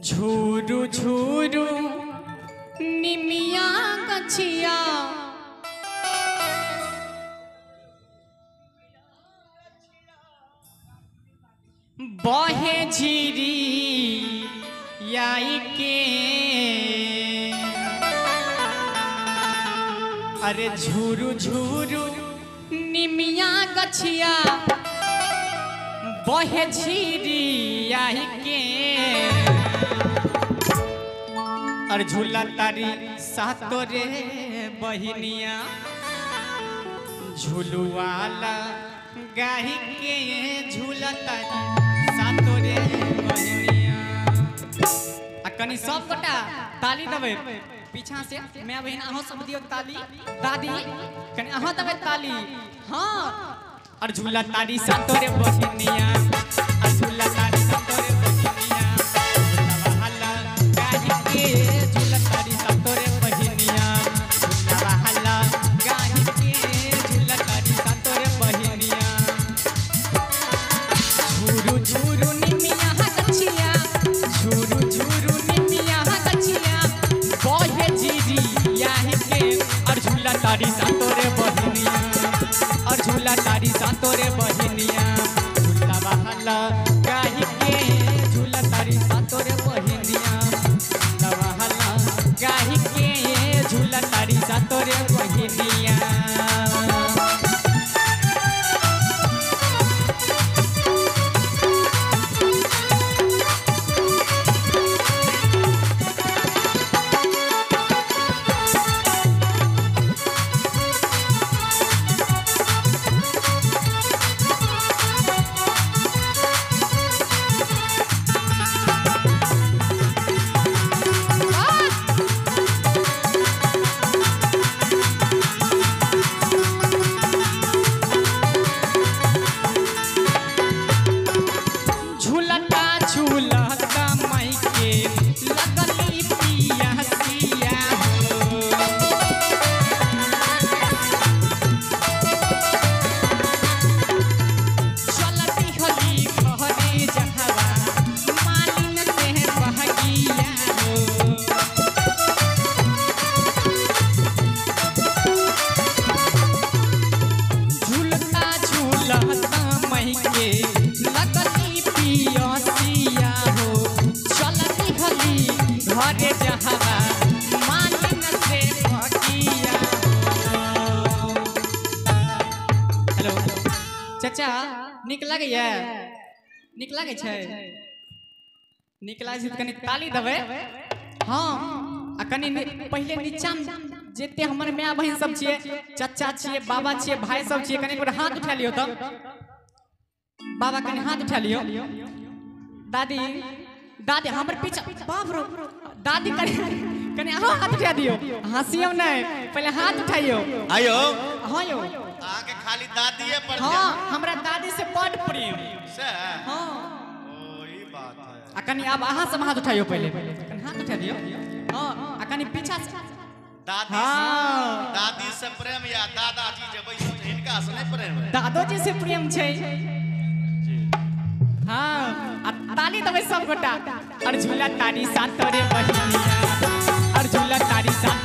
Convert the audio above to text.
झूरू झूरू निमिया गछिया बहे झिरी याई के। अरे झूरू झूरू निमिया गछिया बहे झिरी याई के। अरे झूला तारी सातो रे बहिनिया झूलुआला गाही के झूला तारी सातो रे बहिनिया। आ कनी सब गोटा ताली देबै पीछा से, मैं बहिन अहाँ सब दियो ताली, दादी कनी अहाँ देबै ताली। हाँ और झूला तारी सातो रे बहिनिया, और झूला तारी सातो रे बहिनिया, झूला गाही के झूला तारी सातो रे बहिनिया, झूला गाही के झूला तारी सातो रे बहिनिया। झूरू झूरू निमिया गछिया, झूरू झूरू निमिया गछिया बहे झिरी याही के। और झूला तारी सातो रे बहिनिया, और झूला तारी सातो रे बहिनिया, झूला बहाला गाही के झूला तारी सातो रे बहिनिया, झूला बहाला गाही के झूला तारी सातो रे बहिनिया। झूलता झूलता माई के लगली पियासिया हो। चलती हली घरे जहवा मालिन से बहगिया हो। झूलता झूलता माई के लगली पियासिया हो। चलती हली घरे जहवा मालिन से बहगिया हो। हेलो चाचा, नीक लागैया? नीक लागै छै? नीक लागै छै तऽ कनि ताली देबै। हाँ आ कनि पहिले नीचा जते हमर माय बहिन सब छियै, चाचा छियै, बाबा छियै, भाई सब छियै, कनि एक बेर हाथ उठा लियौ। तऽ बाबा कनि हाथ उठा लियौ। दादी दादी हमर पीछा, बाप रो दादी कनि कनि अहाँ हाथ उठा दियौ। हँसियौ नहि, पहिले हाथ उठाइयौ। आयो हाँ यौ, अहाँके खाली दादीए पर हाँ हमरा दादी से बड प्रेम से। हाँ ओ ई बात है। आ कनि आब अहाँ सब हाथ उठाइयौ, पहिले कनि हाथ उठा दियौ। हाँ आ कनि पीछा से दादी हाँ। दादी से प्रेम या दादाजी जे बैसल छै हिनका से नहि प्रेम है? दादोजी से प्रेम छै। हाँ आ ताली देबै सब गोटा। और झूला तारी सातो रे बहिनिया, और झूला तारी सातो